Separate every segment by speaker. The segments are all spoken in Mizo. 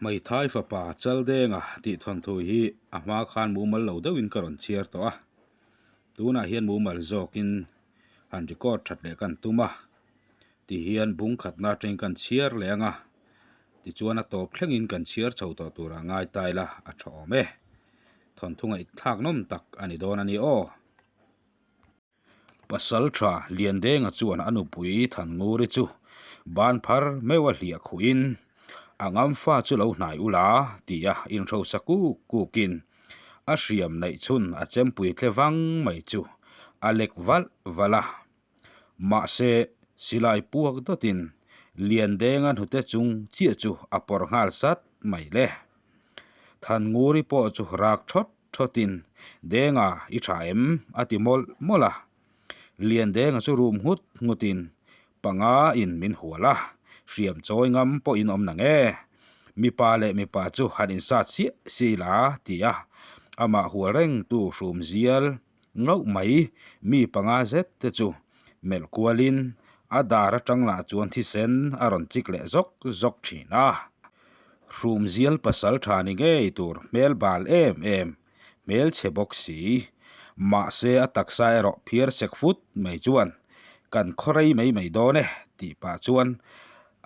Speaker 1: Hmeithai fapa Chaldenga tih thawnthu hi a hma khan mumal lo deuhin ka rawn chhiar tawh a, tunah hian mumal zawkin han record that leh kan tum a, tihian bung khatna atangin kan chhiar leh ang a, tichuan a tawp thlengin kan chhiar chho tawh turah ngai ta ila a tha awm e. Thawnthu ngaihthlak nawm tak a ni dawn a ni aw. Pasal tha Liandenga chuan a nupui Thannguri chu ban phar meuh a hliah khuhin a ngamfa chu lo hnai ula tia inhrosa kuk kukin a hriam neih chhun a chempui tle vang mai chu a lek valh valh a. Mahse, silai puak dawtin Liandenga hnute chung chiah chu a pawrh nghal sat mai le. Thannguri pawh chu rak thawt thawtin, Denga, i tha em? a ti mawlh mawlh a. Liandenga chu rum nghut nghutin, Panga in min hual a, hriam chawi ngam pawh in awm nang e. Mipa leh mipa chu han insat siah si la, ti a. Amah hual rengtu hrum zial ngauh mai mi panga zet te chu melh kualin a dar atang lah chuan thisen a rawn chik leh zawk zawk thin a. Hrumzial pasal tha ni ngei tur hmel bal em em, hmel chhe bawk si. Mahse a taksa erawh phiar sek fut mai chuan kan khawrei mai mai dawn e tih pah chuan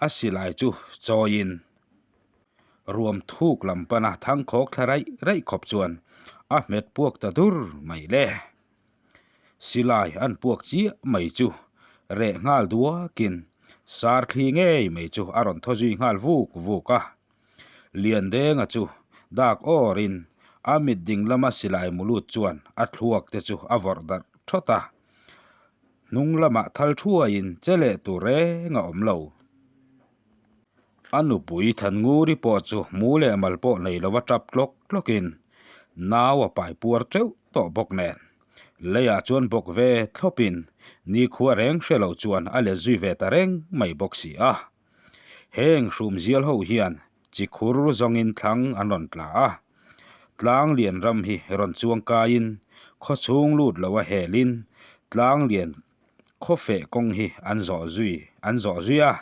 Speaker 1: a silai chu chawiin Ruam thuk lam pana thangkhawk thla raih raih khawp chuan a hmet puak ta dur mai le. Silai an puak chiah mai chu reh nghal duakin sar thli ngei mai chu a rawn thaw zui nghal vuk vuk a. Liandenga chu dak awrin a mit ding lama silai mu lut chuan a thluak te chu a vawrh darh thawt a. Hnung lamah thal thuaiin che leh tur reng a awm lo. A nupui Thannguri pawh chu mu leh mal pawh nei lova tap tlawk tlawkin nau a pai puar teuh tawh bawk nen leiah chuan bawk ve thlawpin nikhua reng hre lo chuan a let zui ve ta reng mai bawk si a. Heng hrumzial ho hian chi khur zawngin thlang an rawn tla a, tlang lian ram hi rawn chuang kaiin khawchhung lut lo a helin tlang lian khawfeh kawng hi an zawh zui an zawh zui a.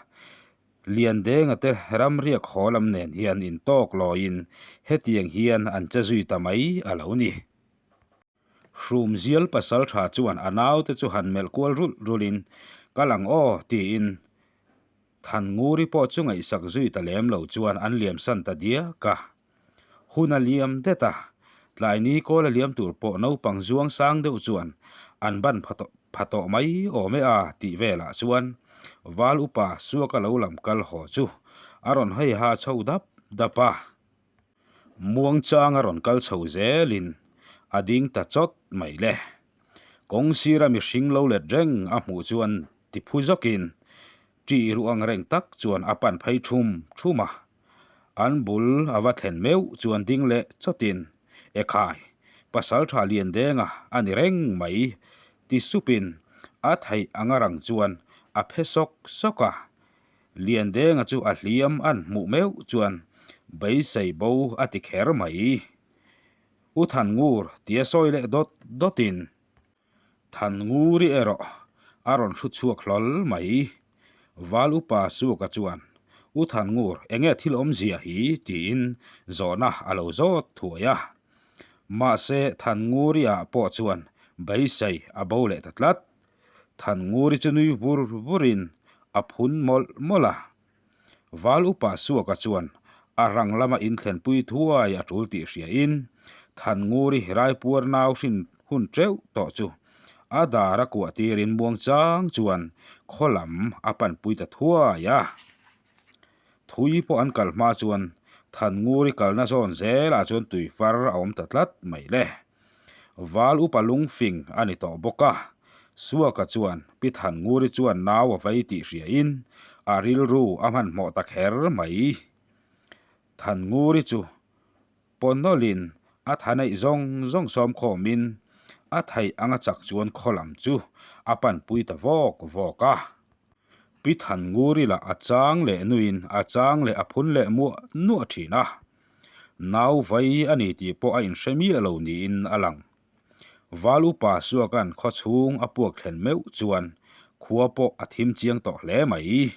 Speaker 1: Liandenga te ramriak haw lam nen hian intawk lawiin hetiang hian an che zui ta mai a lo ni. Hrumzial pasal tha chuan a naute chu han melh kual rulh rulhin, Kal ang aw, tiin Thannguri pawh chu ngaihsak zui ta lem lo chuan an liamsan ta diak a. Hun a liam det a, tlaini kawl a liam tur pawh naupang zuang sang deuh chuan an ban pha tawh pha tawh mai awm e a tih velah chuan Val upa Suaka lo lam kal haw chu a rawn hawi ha chho dap dap a. Muangchang a rawn kal chho zelin a ding ta chawt mai le. Kawng sira mihring lo let reng a hmuh chuan tiphu zawkin ṭih ruh ang reng tak chuan a pan phei thum thum a. An bul a va thlen meuh chuan ding leh chawtin, Ekhai, pasaltha Liandenga a ni reng mai, ti supin a theih anga rang chuan a phe sawk sawk a. Liandenga chu a hliam an hmuh meuh chuan beisei bo a ti kher mai. U Thangur tia sawi leh dawt dawtin. Thannguri erawh a rawn hru chhuak hlawl mai. Val upa Suka chuan, U Thangngur, enge thil awmzia hi? tiin zawhna a lo zawt thuai a. Mahse, Thannguri-ah pawh chuan beisei a bo leh ta tlat. Thannguri chu nui vur vurin a phun mawlh mawlh a. Val upa Suaka chuan a rang lama inthlenpui thuai a tul tih hriain Thannguri Raipuar nau hrin hun teuh tawh chu a dar a kuah tirin muangchang chuan khaw lam a panpui ta thuai a. Thui pawh an kal hma chuan Thannguri kalna zawn zelah chuan tuifar a awm ta tlat mai le. Val upa lungfing a ni tawh bawk a, Suaka chuan Pi Thannguri chuan nau a vei tih hriain a rilru a hmanhmawh ta kher mai. Thannguri chu paw nawlhin a tha neih zawng zawng sawmkhawmin a theih anga chak chuan khaw lam chu a panpui ta vawk vawk a. Pi Thannguri lah a chang leh nuin a chang leh a phun leh muah nuah thin a. Nau vai a ni tih pawh a inhre miah lo niin a lang. Val upa Suaka'n khaw chhung a puak thlen meuh chuan khua pawh a thim chiang tawh hle mai.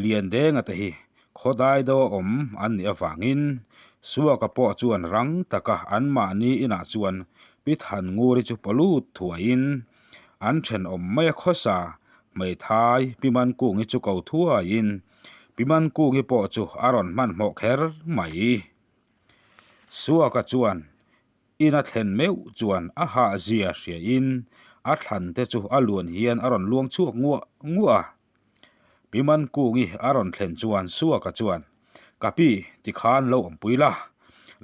Speaker 1: Liandenga te hi Khawdai deuha awm an nih avangin Suaka pawh chuan rang taka anmahni inah chuan Pi Thannguri chu pawlut thuaiin an thenawm mai a khawsa hmeithai Pi Mankungi chu ko thuaiin Pi Mankungi pawh chu a rawn hmanhmawh kher mai. Suaka chuan In a thlen meuh chuan a hahzia hriain a thlan te chu a luan hian a rawn luang chhuak nguah nguah a. Pi Mankungi a rawn thlen chuan Suaka chuan, Ka pi, tikhan lo awmpui la,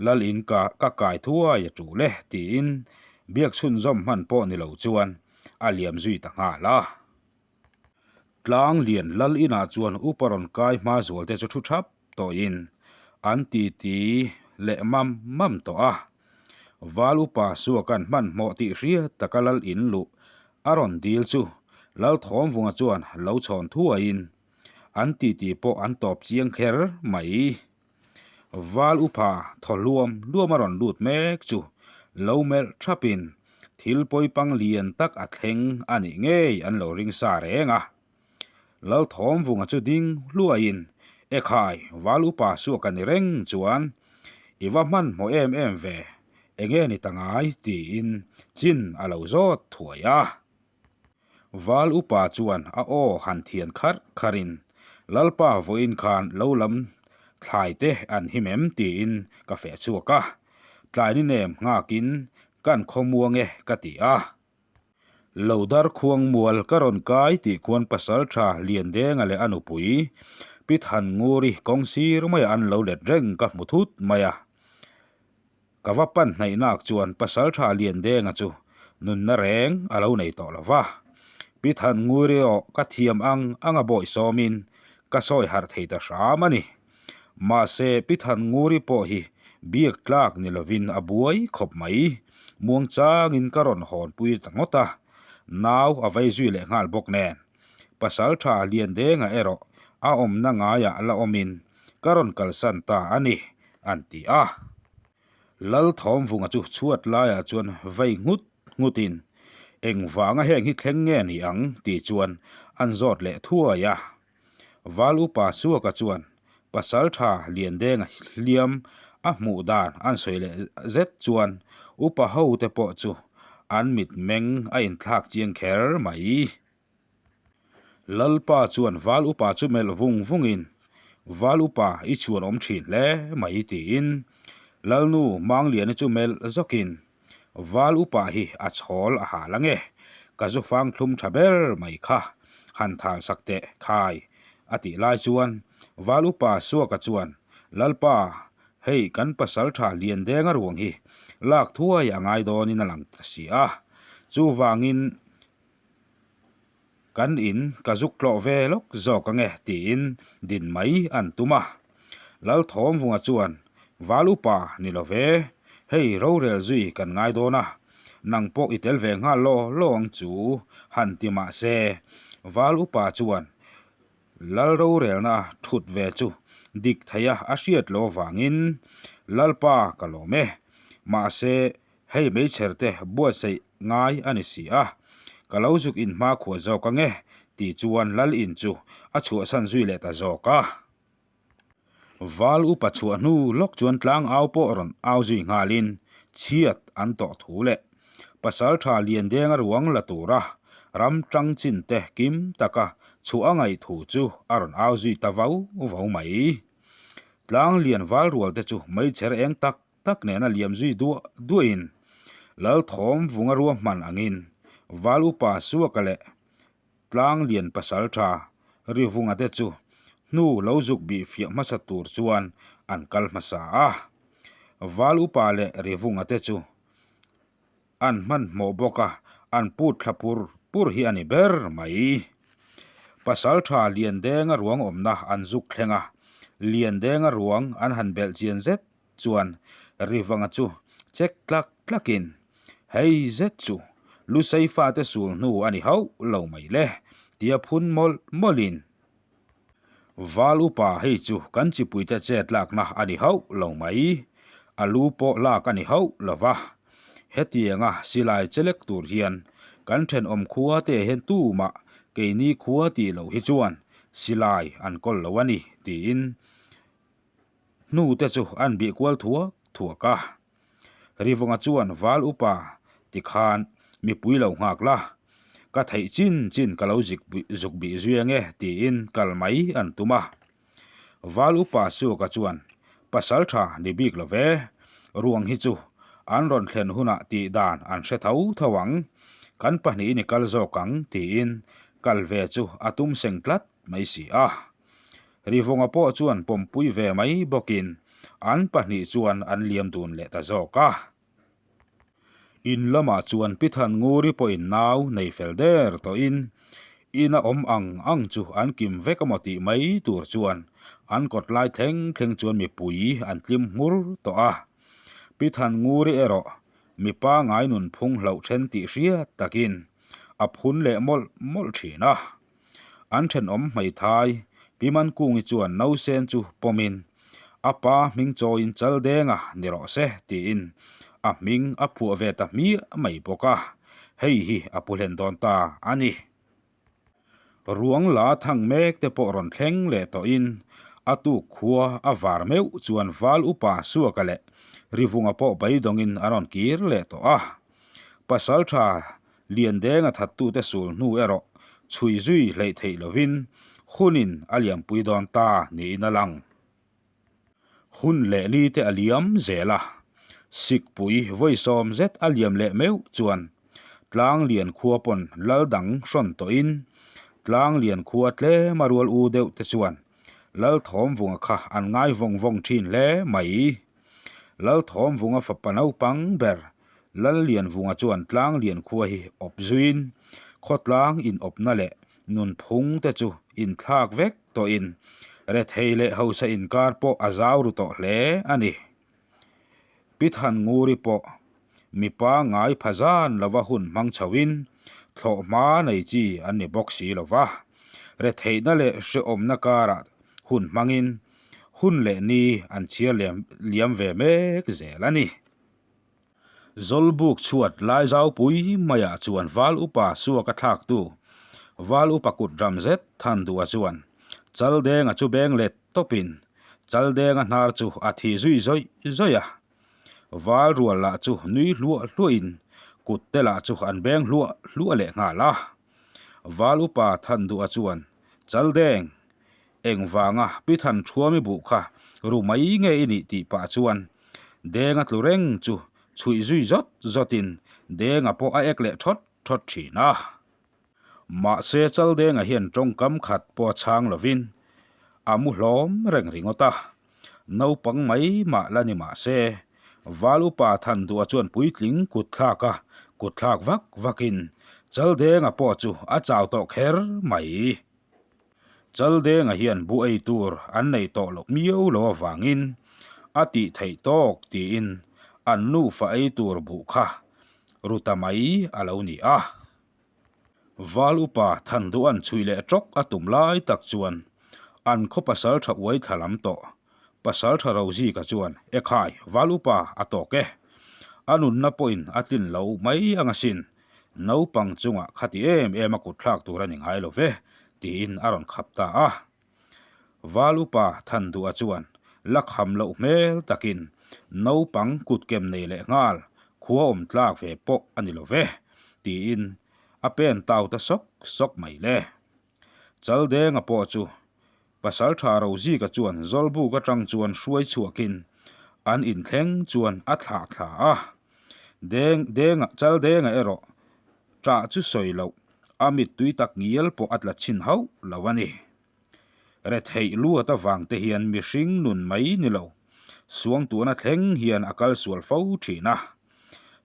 Speaker 1: Lal in ka ka kai thuai a tul e, tiin biak chhunzawm hman pawh ni lo chuan a liam zui ta nghal a. Tlang lian Lal inah chuan upa rawn kai hma zual te chu thu thap tawhin an titi leh mam mam tawh a. Val upa Suaka'n hmanhmawh tih hriat taka Lal in luh a rawn dil chu Lal Thawmvunga chuan lo chhawn thuaiin an titi pawh an tawp chiang kher mai. Val upa thaw hluam hluam a rawn lut mek chu lo melh thapin thil pawipang lian tak a thleng a nih ngei an lo ring sa reng a. Lalthawmvunga chu ding hluaiin, Ekhai, Val upa suak a ni reng chuan i va hmanhmawh em em ve, enge ni ta ngai? tiin chin a lo zawt thuai a. Val upa chuan a aw han thian kharh kharhin, Lalpa vawiin khan lo lam thlai te an him em? tiin ka feh chhuak a, tlai ni nem nghakin kan khawmuang e ka ti a. Lo dar khuang mual ka rawn kai tih khuan pasal tha Liandenga leh a nupui Pi Thannguri kawng sir maiah an lo let reng ka hmu thut mai a. Ka va pan hnaihnak chuan pasal tha Liandenga chu nunna reng a lo nei tawh lo va. Pi Thannguri erawh ka thiam ang ang a bawihsawmin ka sawi harh thei ta hram a ni. Mahse, Pi Thannguri pawh hi biak tlak ni lovin a buai khawp mai. Muangchangin ka rawn hawnpui ta ngawt a, nau a vei zui leh nghal bawk nen. Pasal tha Liandenga erawh a awmna ngaiah la awmin ka rawn kalsan ta a ni, an ti a. Lalthawmvunga chu chhuat laiah chuan vei nghut nghutin, Engvanga heng hi thleng nge ni ang? tih chuan an zawt leh thuai a. Val upa Suaka chuan pasal tha Liandenga hliam a hmuh dan an sawi leh zet chuan upa ho te pawh chu an mitmeng a inthlak chiang kher mai. Lalpa chuan Val upa chu melh vung vungin, Val upa i chhuan awm thin hle mai tiin Lalnu Mangliana chu melh zawkin, Val upa hi a chhawl a hal ange, ka zu fang thlum tha ber mai kha, han thal sak teh khai, a tih lai chuan Val upa Suaka chuan, Lalpa, hei kan pasal tha Liandenga ruang hi lak thuai a ngai dawnin a lang ta si a, chuvangin Kan in ka zuk tlawh ve lawk zawk ange tiin din mai an tum a. Lalthawmvunga chuan, Val upa ni lo ve, hei rorel zui kan ngai dawn a, nang pawh i tel ve nghal law law ang chu han ti mah se, Val upa chuan Lal rorelna thut ve chu dik theia a hriat lo vangin Lalpa ka lawm e, mahse Hei meichher te buatsaih ngai a ni si a, ka lo zuk in hma khuah zawk ange tih chuan Lal in chu a chhuahsan zui leh ta zawk a. Val upa chhuah hnu lawk chuan tlang au pawh rawn au zui nghalin chhiat an tawh thu leh pasal tha Liandenga ruang la tura ram tang chin te kim taka chhuah a ngaih thu chu a rawn au zui ta vau vau mai. Tlang lian val rual te chu meichher eng tak tak nena liam zui duah duahin Lalthawm vunga ruahman angin Val upa Suaka leh Tlanglian pasal tha Rivunga te chu hnu lo zuk bih fiah hmasa tur chuan an kal hmasa a. Val upa leh Rivunga te chu An hmanhmawh bawk a, an put thla pur pur hi a ni ber mai. Pasaltha Liandenga ruang awmna an zuk thleng a, Liandenga ruang an han belh chian zet chuan Rivanga chu chek tlak tlakin, Hei zet chu Lusei fate sul hnu a ni hauh lo mai le, tia phun mawlh mawlhin, Val upa hei chu kan chipuite chet lakna a ni hauh lo mai, a lu pawh lak a ni hauh lo va. Hetianga silai chelek tur hian kan thenawm khua te hian tumah keini khua tih loh hi chuan silai an kawl lo a ni, tiin. Hnu te chu an bih kual thuak thuak a. Rivunga chuan val upa tikhan mipui lo nghak la, ka theih chin chin ka lo zik zuk bih zui ange tiin kal mai an tum a. Val upa Suaka chuan pasal tha ni bik lo ve, ruang hi chu an rawn thlen hunah tih dan an hre tho tho ang, kan pahnihin i kal zawk ang tiin kal ve chu a tum seng tlat mai si a. Rivunga pawh chuan pawmpui ve mai bawkin an pahnih chuan an liam dun leh ta zawk a. In lamah chuan Pi Thannguri pawhin nau nei fel der tawhin ina awm ang ang chu an kim vek amaw tih mai tur chuan an kawt lai thleng thleng chuan mipui an tlim hmur tawh a. Pi Thannguri erawh mipa ngai nunphung hlauh then tih hriat takin a phun leh mawlh mawlh thin a. An thenawm hmeithai Pi Mankungi chuan nausen chu pawmin a pa hming chawiin Chaldenga ni rawh se tiin a hming a phuah ve ta hmiah mai bawk a, hei hi a pu hlen dawn ta a ni. Ruang la thang mek te pawh rawn thleng leh tawhin a tuk khua a var meuh chuan Val Upa Suaka leh Rivunga pawh beidawngin a rawn kir leh tawh a. Pasaltha Liandenga thattute sul hnu erawh chhui zui hleih theih lovin hunin a liampui dawn ta niin a lang. Hun leh ni te a liam zel a, sikpui vawi sawm zet a liam leh meuh chuan Tlanglian khua pawn lal dang hrawn tawhin Tlanglian khua tlem a rual u deuh te chuan Lalthawmvunga kha an ngai vawng vawng thin hle mai. Lalthawmvunga fapa naupang ber Lallianvunga chuan Tlanglian khua hi awp zuiin khawtlang inawpna leh nunphung te chu inthlak vek tawhin rethei leh hausa inkar pawh a zau ru tawh hle a ni. Pi Thannguri pawh mipa ngai pha zan lova hun hmang chhoin thlawhhma nei chi an ni bawk si lova, retheihna leh hrehawmna karah hun hmangin hun leh ni an chhiar liam ve mek zel a ni. Zawlbuk chhuat lai zaupui maiah chuan val upa suak a thlaktu val upa kut ram zet than duh a chuan Chaldenga chu beng let tawpin Chaldenga hnar chu a thi zui zawih zawih a. Val rual lah chu nui hluah hluahin kut te lah chu an beng hluah hluah leh nghal a. Val upa than duh a chuan Chaldeng Engvanga Pi Thanṭhuami buh kha ru mai nge i nih tih pah chuan Denga tlu reng chu chhuih zui zawt zawtin Denga pawh a ek leh thawt thawt thin a. Mahse Chaldenga hian tawngkam khat pawh a chhang lovin a mu hlawm reng ringawt a. Naupang mai mah la ni mah se Val upa Thanduha chuan puitling kut thlak a kut thlak vak vakin Chaldenga pawh chu a chau tawh kher mai. Chaldenga hian bu ei tur an nei tawh loh miau lo avangin a tih theih tawk tiin an nufa ei tur buh kha ru ta mai a lo ni a. Val upa Thandua'n chhui leh tawk a tum lai tak chuan an khaw pasal tha uai thla lam tawh pasal tha Rozika chuan Ekhai Val upa a tawk e, a nunna pawhin a tlin lo mai ang asin Naupang chungah khati em em a kut thlak tur a ni ngai lo ve, tiin a rawn khap ta a. Val upa Thanduha chuan la kham loh hmel takin naupang kutkem nei leh nghal khua awm tlak ve pawh a ni lo ve, tiin a pen tau ta sawk sawk mai le. Chaldenga pawh chu Pasaltha Rozika chuan Zawlbuk atang chuan hruai chhuakin an inthleng chuan a thlah thla a. Deng Denga Chaldenga erawh ṭah chu sawi loh a mittui tak ngial pawh a tla chhin hauh lo a ni. Retheih luat avang te hian mihring nun mai ni lo, suangtuahna thleng hian a kal sual fo thin a.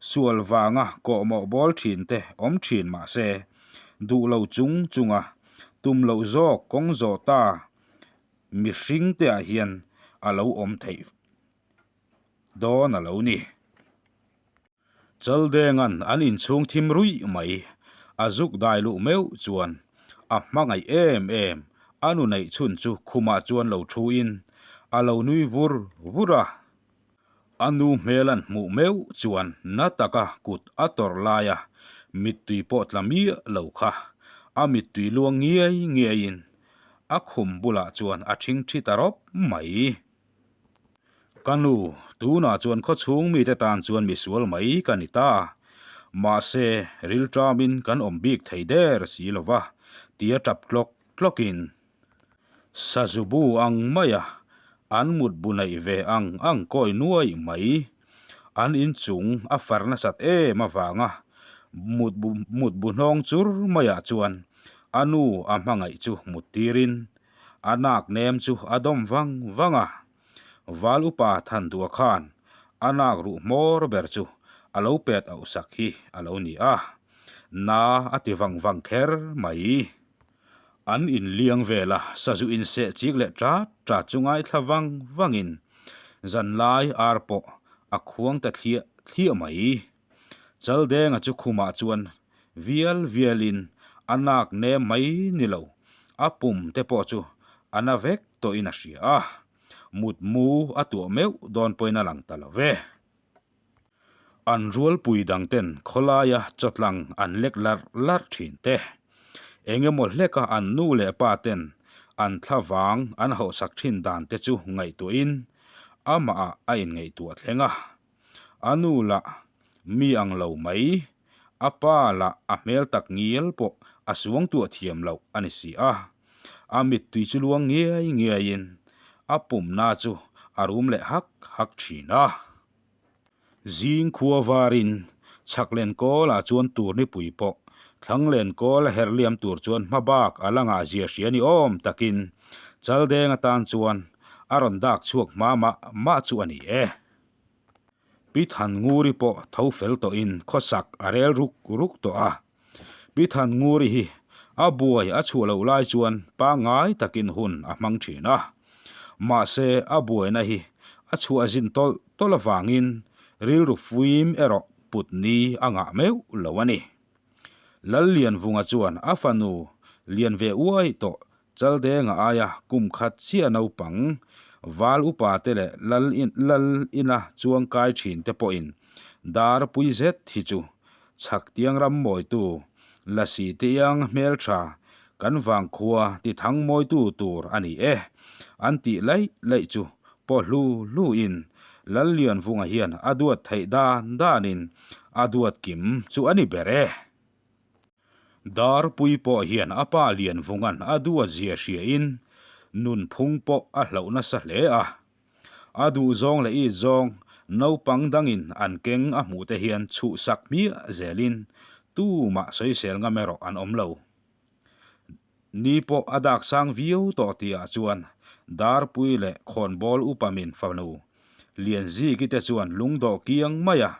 Speaker 1: Sual vanga kawhmawh bawl thin te awm thin mah se, duh lo chung chunga tum loh zawk kawng zawh ta mihring te ah hian a lo awm theih dawn a lo ni. Chaldenga'n an inchhung thim ruih mai a zuk dai luh meuh chuan a hmangaih em em a nu neih chhun chu khumah chuan lo thu in a lo nui vur vur a. A nu hmel an hmuh meuh chuan na taka kut a tawrh laia mittui pawh tla miah lo kha a mittui luang ngiai ngiaiin a khum bulah chuan a thingthi ta rawp mai. Ka nu, tunah chuan khawchhung mite tan chuan misual mai ka ni ta. Mahse, rilṭamin kan awm bik thei der si lo va, tia ṭap tlawk tlawkin. Sazu bu ang maia an mut bu neih ve ang ang kawi nuai mai. An inchung a far nasat em avanga mut bu mut bu hnawng chur maiah chuan a nu a hmangaih chu mut tirin a nak nem chu a dawm vang vang a. Val upa Thandua khan a nak ruh hmawr ber chu a lo pet auh sak hi a lo ni a, na a ti vang vang kher mai. An inliang vel a, sazu inseh chik leh ṭat ṭat chu ngaithla vang vangin zanlai ar pawh a khuang ta thliah thliah mai. Chaldenga chu khumah chuan vial vialin a nak nem mai ni lo, a pum te pawh chu a na vek tawhin a hria a, mutmu a tuah meuh dawn pawhin a lang ta lo ve. An rualpui dangten khawlaia chawtlang an lek larh larh thin te. Eng emaw hleka an nu leh pa ten an thlavang an hauhsak thin dan te chu ngaihtuahin amahah a inngaihtuah thleng a. A nu lah mi ang lo mai, a pa lah a hmel tak ngial pawh a suangtuah thiam loh a ni si a. A mittui chu luang ngiai ngiaiin a pumna chu a rum leh hak hak thin a. Zing khua varin chhak len kawlah chuan tur nipui pawh thlang len kawl a herh liam tur chuan hma bak a la ngah zia hria ni awm takin Chaldeng atan chuan a rawn dak chhuak hma mah mah chu a ni e. Pi Thannguri pawh tho fel tawhin khawsak a rel ruk ruk tawh a. Pi Thannguri hi a buai a chhuah loh lai chuan pangngai takin hun a hmang thin a. Mahse a buaina hi a chhuah zin tawlh tawlh avangin rilru fuim erawh put ni a ngah meuh lo a ni. Lallianvunga chuan a fanu lian ve uai tawh Chaldenga aia kum khat chiah naupang, val upa te leh lal lal ina chuang kai thin te pawhin dar pui zet hi chu chhak tiang ram mawitu, lasi tiang hmeltha kan vangkhua ti thang mawitu tur a ni e, an tih laih laih chu pawh hlu hlu in Lallianvunga hian a duat theih dan danin a duat kim chu a ni ber e. Darpui pawh hian a pa Lianvunga'n a duat zia hriain nunphung pawh a hlauh nasa hle a. A duhzawng leh it zawng naupang dangin an keng a hmuh te hian chhuhsak hmiah zelin tumah sawisel ngam erawh an awm lo. Ni pawh a dak sang viau tawh tihah chuan Darpui leh Khawnbawl upa min fanu Lianziki te chuan lungdawh kiang mai a,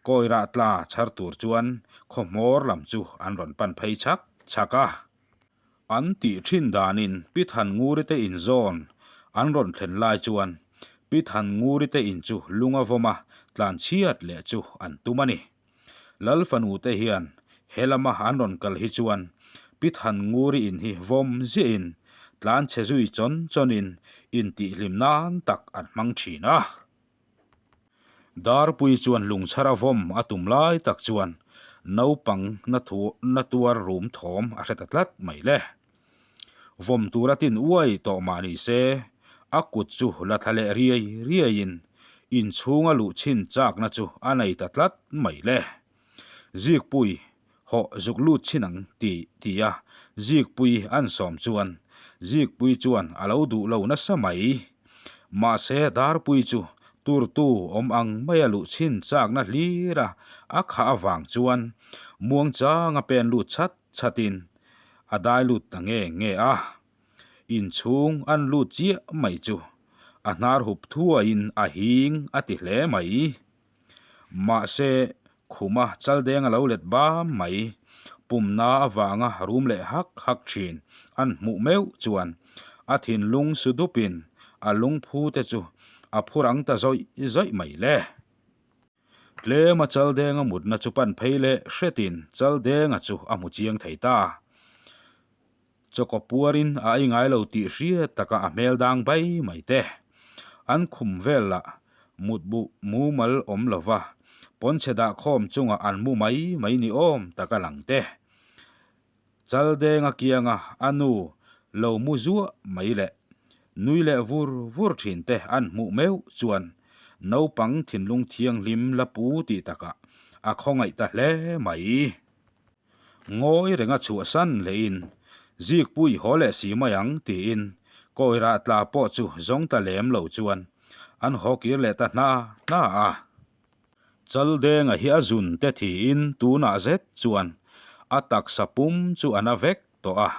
Speaker 1: kawi rah tla chhar tur chuan khaw hmawr lam chu an rawn pan phei chhak chhak a. An tih thin danin Pi Thannguri te in zawn an rawn thlen lai chuan Pi Thannguri te in chu lung a vawm a, tlan chhiat leh chu an tum a ni. Lal fanu te hian he lama an rawn kal hi chuan Pi Thannguri in hi vawm ziahin tlan chhe zui chawn chawnin intihhlim nan tak an hmang thin a. Darpui chuan lungchhara vawm a tum lai tak chuan naupang na thu na tuar rum thawm a hre ta tlat mai le. Vawm tura tin uai tawh mah ni se, a kut chu la thla leh riai riaiin inchhunga luh chhin chakna chu a nei ta tlat mai le. Zikpui hawh zuk lut chhin ang ti ti a Zikpui an sawm chuan Zikpui chuan a lo duh lo nasa mai. Mahse Darpui chu turtu awm ang maia luh chhin chakna hlira a khah avang chuan muangchanga pen lut chat chatin a dai lut ta nge nge a, inchhung an lut chiah mai chu a hnar hup thuaiin a hing a ti hle mai. Mahse, khuma chaldeng a lo let bam mai, pumna avanga rum leh hak hak thin an hmuh meuh chuan a thinlung su dupin a lungphu te chu a phur ang ta zawih zawih mai le. Tlema Chaldenga mutna chu pan phei leh hretin Chaldenga chu a hmu chiang thei ta. Chawkaw puarin a ei ngai lo tih hriat taka a hmel dang bai mai te. An khum vel lah mutbu mumal awm lova pawnchhe dah khawm chungah an mu mai mai ni awm taka lang te. Chaldenga kianga a nu lo mu zuah mai leh nui leh vur vur thin te an hmuh meuh chuan. Naupang thinlung thianghlim la pu tih takah a khawngaih ta hle mai. Ngawi renga chhuahsan lehin Zikpui haw leh si mai ang tiin Kawirah tla pawh chu zawng ta lem lo chuan an haw kir leh ta hna hna a. Chaldenga hi a zun te thiin tunah zet chuan a taksa pum chu a na vek tawh a.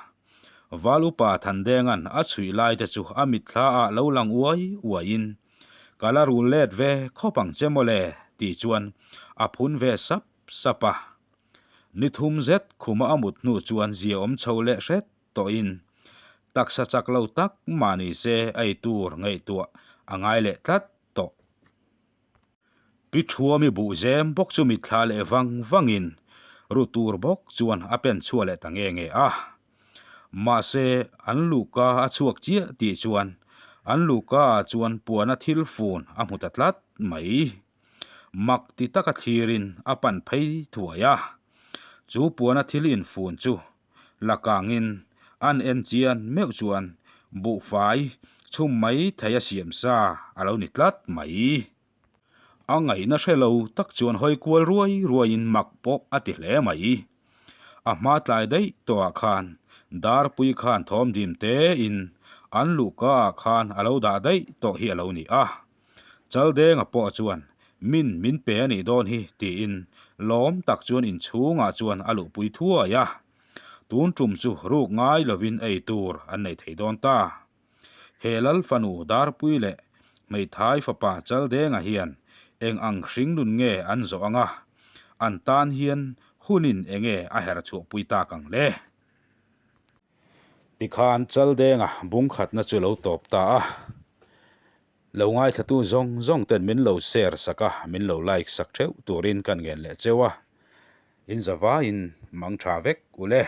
Speaker 1: Val upa Thandenga'n a chhuih lai te chu a mitthla ah lo lang uai uaiin, Ka la rul let ve khawp ang che mawle tih chuan a phun ve sap sap a. Ni thum zet khuma a mut hnu chuan zia awm chho leh hret tawhin taksa chak lo tak mah ni se ei tur ngaihtuah a ngai leh tlat tawh. Pi Thuami buh zem bawk chu mitthla leh vang vangin ru tur bawk chuan a pen chhuah leh ta nge nge a. Mahse, an luhka a chhuak chiah tih chuan an luhka ah chuan puana thil fun a hmu ta tlat mai. Mak ti taka thlirin a pan phei thuai a. Chu puana thil infun chu la kangin an en chian meuh chuan buhfai chhum mai thei a siam sa a lo ni tlat mai. A ngaihna hre lo tak chuan hawi kual ruai ruaiin mak pawh a ti hle mai. A hma tlai daih tawhah khan Darpui khan thawm dim tein an luhka ah khan a lo dah daih tawh hi a lo ni a. Chaldenga pawh chuan min min pe a nih dawn hi tiin lawm tak chuan inchhungah chuan a luhpui thuai a. Tun tum chu ruk ngai lovin ei tur an nei thei dawn ta. He Lal fanu Darpui leh hmeithai fapa Chaldenga hian eng ang hring nun nge an zawh ang a, an tan hian hunin enge a her chhuahpui tak ang le? Tikhan Chaldenga bungkhatna chu lo tawp ta a. Lo ngaithlatu zawng zawng ten min lo share sak a, min lo like sak theuh turin kan ngen leh cheu a. In zavaiin mang tha vek u le.